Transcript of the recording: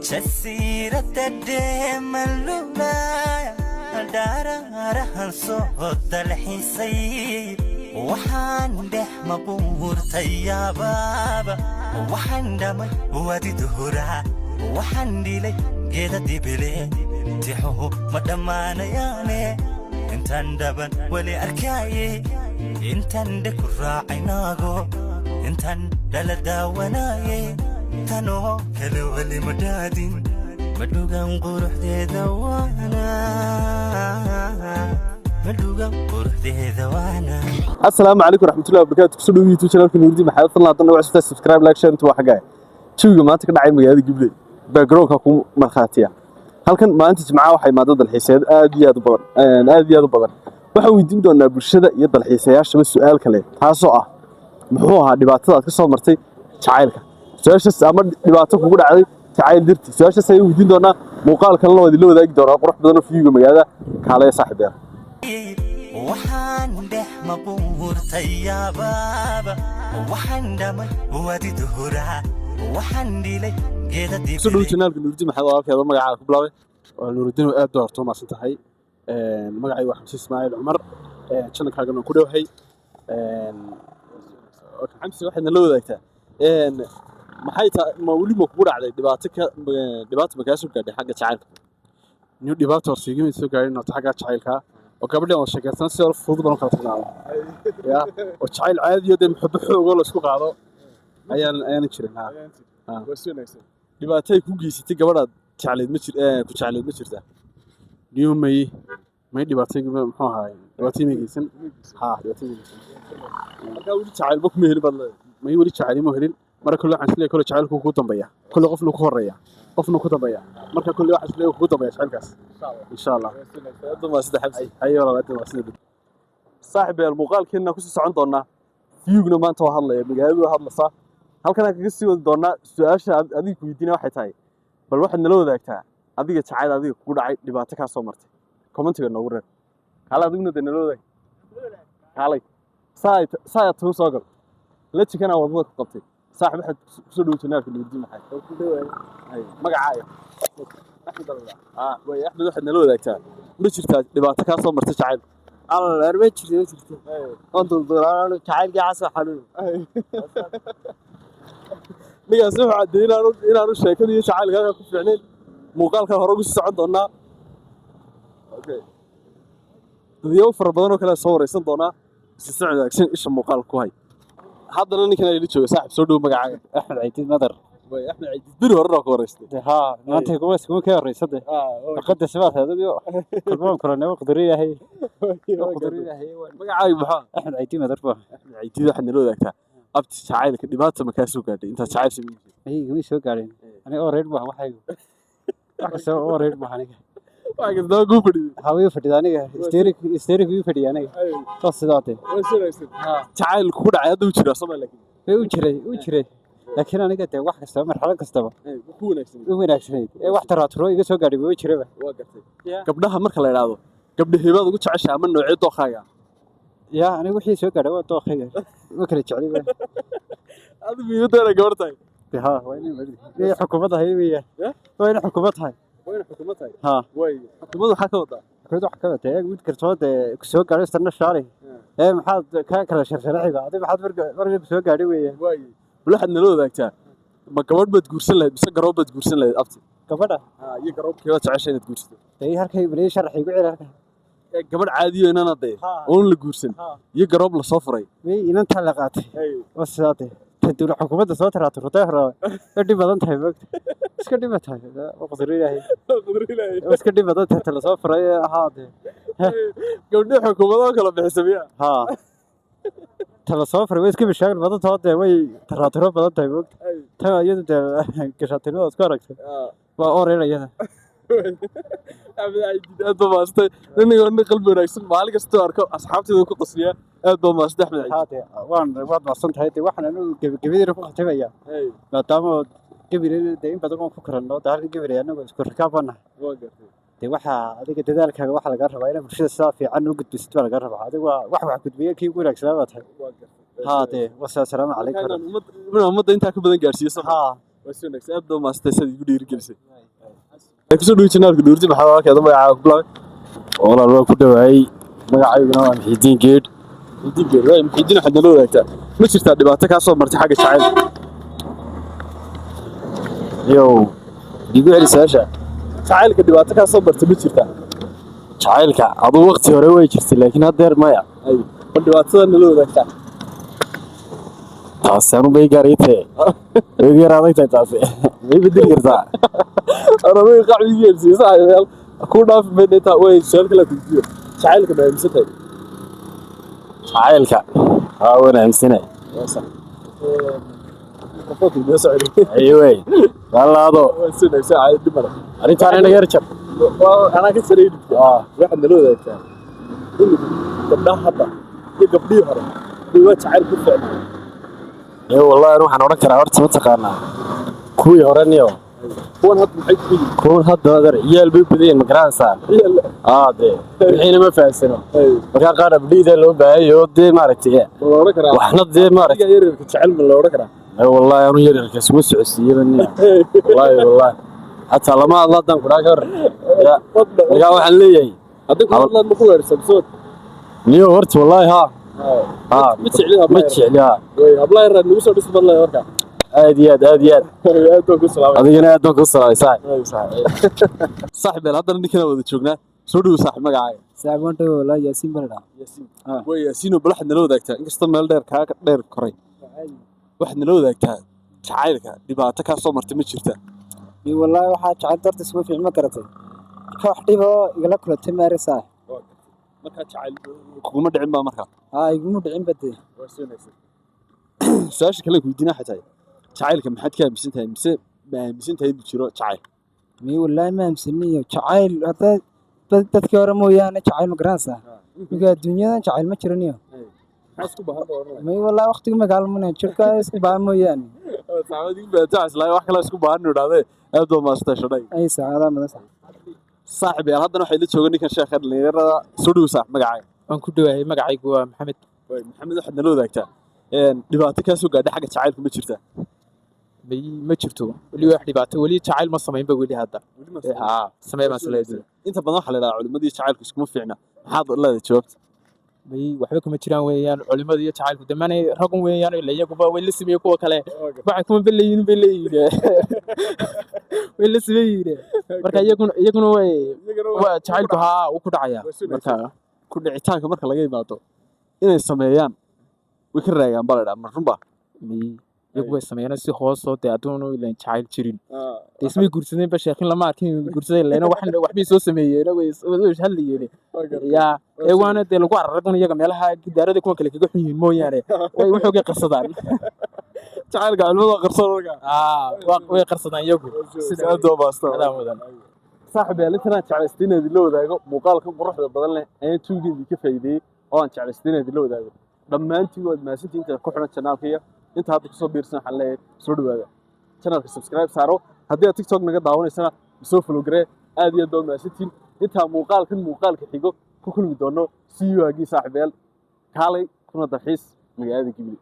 Jasiiradda dheemalulaya dhaaraarahan soo dalxiisay, waxaan dhex maquurtay yaabaaba, waxaan dhamay wadid hura, waxaan dhilay geeda dibile, tixuhu ma dhammaanayaane. Intaan dhaban weli arkaaye, intaan dhe ku raacay naago, intaan dhala daawanaaye, tanoo kale weli ma dhaadin, madhugan quruxdeeda waana, madhugan quruxdeeda waana. Asalaamu calaykum raxmatullahi wabarakaatu. Kusoo dhawo YouTube channelka Nuurdiin Maxamed. Fadlan hadda nagu cusubtahay, subscribe, like, share. Inta waa xaggaa jawiga maanta ka dhacay magaalada Gibley, backgroundka ku markhaatiya. Halkan maalinta Jimcaha waxaa imaada dalxiisayaal aad iyo aad u badan, aad iyo aad u badan. Waxaan weydiin doonaa bulshada iyo dalxiisayaashaba su-aal kale, taasoo ah: muxuu ahaa dhibaatada aad ka soo martay jacaylka? Su-aashaas ama dhibaato kugu dhacday jacayl dartii, su-aashaas ayaan weydiin doonaa. Muuqaal kalena waa idinla wadaagi doonaa, qurux badan oo viewga magaalada. Kaalaya, saaxiibeer. Waxaan dhex maquurtay yaabaaba, waxaan dhamay wadid hura, waxaan dhilay geeda Kusoo dhawo dibile. channelka Nuurdiin Maxamed. Walaalkeeda, magacaaga ku bilaabay? Waa Nuurudiin, aad baa horta umahadsan tahay. Magacaygu waa Xamse Ismaaciil Cumar, channelkaagana waan ku dhowahay. Xamsi, waxaad nala wadaagtaa maxay tahay, ma weli ma kugu dhacday dhibaato ka dhibaato ma kaa soo gaadhay xagga jacaylka? New dhibaato horta igama soo gaarin horta xagga jacaylka, oo gabadhan oo sheekaysan si hore fudud baan u kala tagnaa ya, oo jacayl caadiyo dee muxubo xoogoo la isku qaado ayaan jirin ha. Dhibaatay ku geysatay gabadhaad jecleyd ma jir ku jecleyd ma jirtaa? New may dhibaatay, muxuu ahaay, dhibaatay may geysan ha, dhibaatay may geysan. Markaa weli jacaylba kuma helin baad leedahay? May, weli jacayl ima helin. Marka kule waxaan isleeyahay kole jacaylku ku dambeeya, kole qofna ku horeeya, qofna ku dambeeya. Marka kole waxaan isleeyahay kugu dambeeya jacaylkaas, insha Allah. Aad baa saddex Xamsi. Hayo walaal, aad baa sida. Saaxiib yaal, muuqaalkeenna kusii socon doonaa. Viewgna maanta waa hadlaya, magaaladu waa hadlaysaa. Halkan aan kaga sii wadi doonaa. Su-aasha adiga ku weydiina waxay tahay: bal waxaad nala wadaagtaa adiga jacayl adiga kugu dhacay, dhibaato kaa soo martay. Commentiga noogu reeb. Kaalay adiguna dee, nala wadaag. Kaalay, saa tuu soo gal la jikanaa wadada ku qabtay. Saaxib, waxaad kusoo dhow channelka Nuurdiin maxay. Hay, magacaaga? Axmed ah. Way Axmed, waxaad nala wadaagtaa, ma jirtaa dhibaato kaa soo martay jacayl? Alla, ma jirto, ma jirto. Waan duldulaan jacaylkii casoo xanuun. Ninkaas wuxuu caddeeyey inaanu sheekada iyo jacaylka halkaa ku fiicnayn. Muuqaalkan hore ugu sii socon doonaa. Okay, dadyaabo fara badan oo kale soo wareysan doonaa. Si socod wanaagsan, isha muuqaalka ku hay. Haddana ninkan ayla jooga. Saaxib, soo dhow. Magacaaga? Axmed Caydiid Madar. Way Axmed Caydiid, beri horena waa ka wareystay. De haa, maanta kuma ka horeysa de. Qada sabaad adigo kulmaan kulanay, qadari yahay, qadari yahay. Magacaaga maxaa? Axmed Caydiid Madar ba. Axmed Caydiid, waxaad nala wadaagtaa, abti, jacaylka dhibaata ma kaa soo gaadhay intaad jacayl samayn? Ay, igama soo gaadhin aniga, oo reer baa waxaygu, wax kasta oo reer baa aniga. Wax kastaa kuu fadhiyay? Waxaa wii fadhida aniga, steering steering wii fadhiya aniga, saas sidaa de. Jacayl kugu dhacay hadda u jiraa soma laakiin? Way u jiray, laakiin aniga dee wax kastaba, marxalad kastaba ku wanaagsan. U wanaagsanayd ee wax taraaturo iga soo gaadhay ma jiraba. Waa gartay. Gabdhaha marka la idhaahdo, gabdha heebaad ugu jecesha ama noocee dookhaaga? Ya, aniga wixii soo gaadhay waa dookhayga, ma kala jecliba. Adigu muhiimadda inay gabar tahay? De haa, waa inay xukuumad tahay weeyaan. Waa inay xukuumad tahay. Waa inay xukuumad tahay? Haa. Way, xukuumad waxaa ka wadaa? Xukuumad wax ka watay mid kartoo dee ku soo gaadhay istarna shaalay ee maxaad ka kala sharsharaxiba adiga, maxaad marka ku soo gaadhay weeyaan. Way, bal waxaad nala wadaagtaa, ma gabadh baad guursan lahayd mise garoob baad guursan lahayd, abti? Gabadha. Iyo garoobkii baad jeceshay inaad guursato? Dee halkay bal sharax igu celi halka. Ee gabadh caadiyo inana dee oon la guursan iyo garoob lasoo furay? Way, inantaa la qaatay oo sidaa dee ta dowlad xukuumadda soo taraturtay hore way dhib badan tahay, moogta, iska dhib tahay oo qadar Ilaahay. Waa iska dhib badan tahay ta lasoo furay, haa dee. Gabdho xukuumadoo kala bixisa miya? Haa, ta lasoo furay way iska mashaakil badan taho dee, way taraaturo badan tahay, moogta. Tan iyadu dee gashaatinimada isku aragtay waa oreer iyada. Axmed Caydiid, aad baa maastay. Niniga nin qalbi wanaagsan, maalin kastoo arko asxaabteeda ku qasliya. Aad baa maastay, Axmed Caydiid. Haa dee, waad mahadsan tahay dee. Waxaan anigu gebagabadiina ku khatimaya, maadaama gabiley dee in badan oon ku karanno dee, halkan gabiley anagu isku rakaab baan nahay. Waa gartay. Dee waxaa adiga dadaalkaaga waxaa lagaa rabaa inaad bulshada sidaa fiican u gudbisid baa lagaa rabaa. Adiga waa wax gudbiya kii ugu wanaagsanaa baa tahay. Waa gartay. Haa dee, wasalaamu calaykum. Inaan ummadda intaa ka badan gaarsiiyo sama? Haa. Waa si wanaagsan, aad baa maastay sad igu dhiirigelisay. Kusoo dhawo channelka Dhuurti. Maxaa walaalkeeda magacaaga ku bilaabay? Walaal, waa ku dhawaayey. Magacayguna waa Muxiidiin Geedh. Muxiidiin Geedh. Waay Muxiidiin, waxaad nala wadaagtaa, ma jirtaa dhibaato kaa soo martay xagga jacaylka? Yow, igu celi su-aasha. Jacaylka dhibaato kaa soo martay ma jirtaa? Jacaylka aduu waqti hore way jirtay, laakiin haddeer maya. Ay, ma dhibaatada nala wadaagtaa? Taasi anu bay gaar ii tahe, way igu yar adag tahay taasi. May bedeli kartaa? Anamay qacbi yeelsiiyo saaxiibayaal, ku dhaafi mayna intaa. Way su-aal kale ku weydiiyo: jacaylka ma aaminsan tahay? Jacaylka haa, waan aaminsanay. Waa sax. Mikrofoonka inoo soo celi. Aywey, wallaado. Waa si wanaagsan, caadi, dhib male. Arrintaan inaga yar jab. Anaa ka saray dhibka. Waxaad nala wadaagtaa, imika gabdhaha hadda iyo gabdhihii hore bay waa jacayl ku ficnaa? Yo, wallahi anu waxaan odhan karaa horta, mataqaanaa, kuwii hore niyo Kuwan hadda maxay ku yihiin? Kuwan hadda adar ciyaal bay u badan yihiin, ma garanaysaa? Ciyaal. Aa dee, wixiina ma fahansano. Markaa qaar abdhiida loo baahanyayo dee, maaragtay. Ma la odhan karaa Waxna dee, maaragtay. Adiga yaryarka jecel, ma la odhan karaa? Ay, wallahi anu yaryarka isuma socodsiiyaba niyo, wallahi wallahi xataa lama hadlo haddaan kudhaa ka hor ya. Markaa waxaan leeyahay Haddii ku hadlaan, ma ku weerarsan soo? Niyo horta, wallahi haa haa. Ma jeclin Ma hablaha yar? jecli, haa. Way hablaha yar nagu soo dhis badlay marka. Aad iyo aad, aad iyo aad. Aad baan ku salaamay. Adigana aad baan kuu salaamay, saaxib. Saaxib eel, haddana ninkana wada joognaa. Soo dhowo saaxib, magacaaga? Saaxiib, waan dhawo. Walaa, Yaasiin baa. Yaasiin. Ah. Way Yaasiino, bal waxaad nala wadaagtaa, inkastoo meel dheer kaa dheer koray, waxaad nala wadaagtaa jacaylka dhibaato kaa soo martay ma jirtaa? Wallaahi waxaa jacayl darta isuma fiicin, ma garatay? Marka wax dhib oo igala kulantay maari, saaxiib. Markaa jacayl kuguma dhicin baa markaa? Haa, iguma dhicin bade. Waa si wanaagsan. Su-aasha kale ku weydiinaa waxay tahay, jacaylka maxaad ka aaminsan tahay, mise ma aaminsan tahay inuu jiro jacayl? Mi, wallaahi ma aamsaniyo jacayl hadda dadkii hore mooyaane jacayl, ma garanaysaa? Marka adduunyadan jacayl ma jiraniyo. Maxaa isku baahan baa oranaya? May, wallaahi waqtiga magaalmana jirka isku baahan mooyaane. Saxaabad igu baahantaa islaa wax kale isku baahan idhahdee. Aad baa maasantay shadhay. Ay, saacadaha madan, saaxiib. Saaxib yaal, haddana waxay la jooga ninkan sheekha dhalinyarada. Soo dhowo saaxib, magacaaga? Waan ku dhawahay. Magacaygu waa Maxamed. Waay Maxamed, waxaad nala wadaagtaa dhibaato kaa soo gaadhay xagga jacaylka ma jirtaa? May, ma jirto weli wax dhibaato. Weli jacayl ma samaynba weli hadda. Haa, samee baan isleeyahay. Inta badan waxaa la idhahaa culimadii jacaylku iskuma fiicna. Maxaad leedahay jawaabta? May, waxba kuma jiraan weeyaan culimada iyo jacaylku damaanay ragun weeyaan. Ila iyaguba way la sameeyey kuwa kale, waxay kuma beleeyihin bay leeyihiin, way la sameeyihiin. Marka iyaguna way waa jacaylku, haa, wuu ku dhacaya marka. Ku dhicitaanka marka laga yimaado, inay sameeyaan way ka raagaan baa la idhaha, ma runba? May, iyagu way sameeyaan si hoosoo dee adduunu ilan jacayl jirin dee ismay guursadeen ba. Sheekhin lama arkin guursaday leena wax waxbay soo sameeyeen, way hadlayeen ya ee waana dee lagu araragun iyaga meelaha gidaarada kuwa kale kaga xun yihiin mooyaane, way waxoogay qarsadaan. Jacaylka culimada qarsoon marka. Aa, way qarsadaan iyagu. Aad baa maastan. Adaa mudan. Saaxib yaal, intan aan jeclaystay inaan idinla wadaago muuqaalkan quruxda badan leh ayaan tuugeedii ka faa'iideeyey oo aan jeclaystay inaan idinla wadaago. Dhammaantiin waad mahadsantihiin intaad ku xidhan channelkayga. Inta hadda kusoo biirsan waxaan leeyahay soo dhawaada, channelka subscribe saaro. Haddii aad TikTok naga daawanaysana, soo follow garee. Aad iyo aad baad mahadsantihiin. Intaa muuqaalkan muuqaalka xigo ku kulmi doono, see you again, saaxiibayaal. Kaalay kuna dalxiis magaalada Gibili.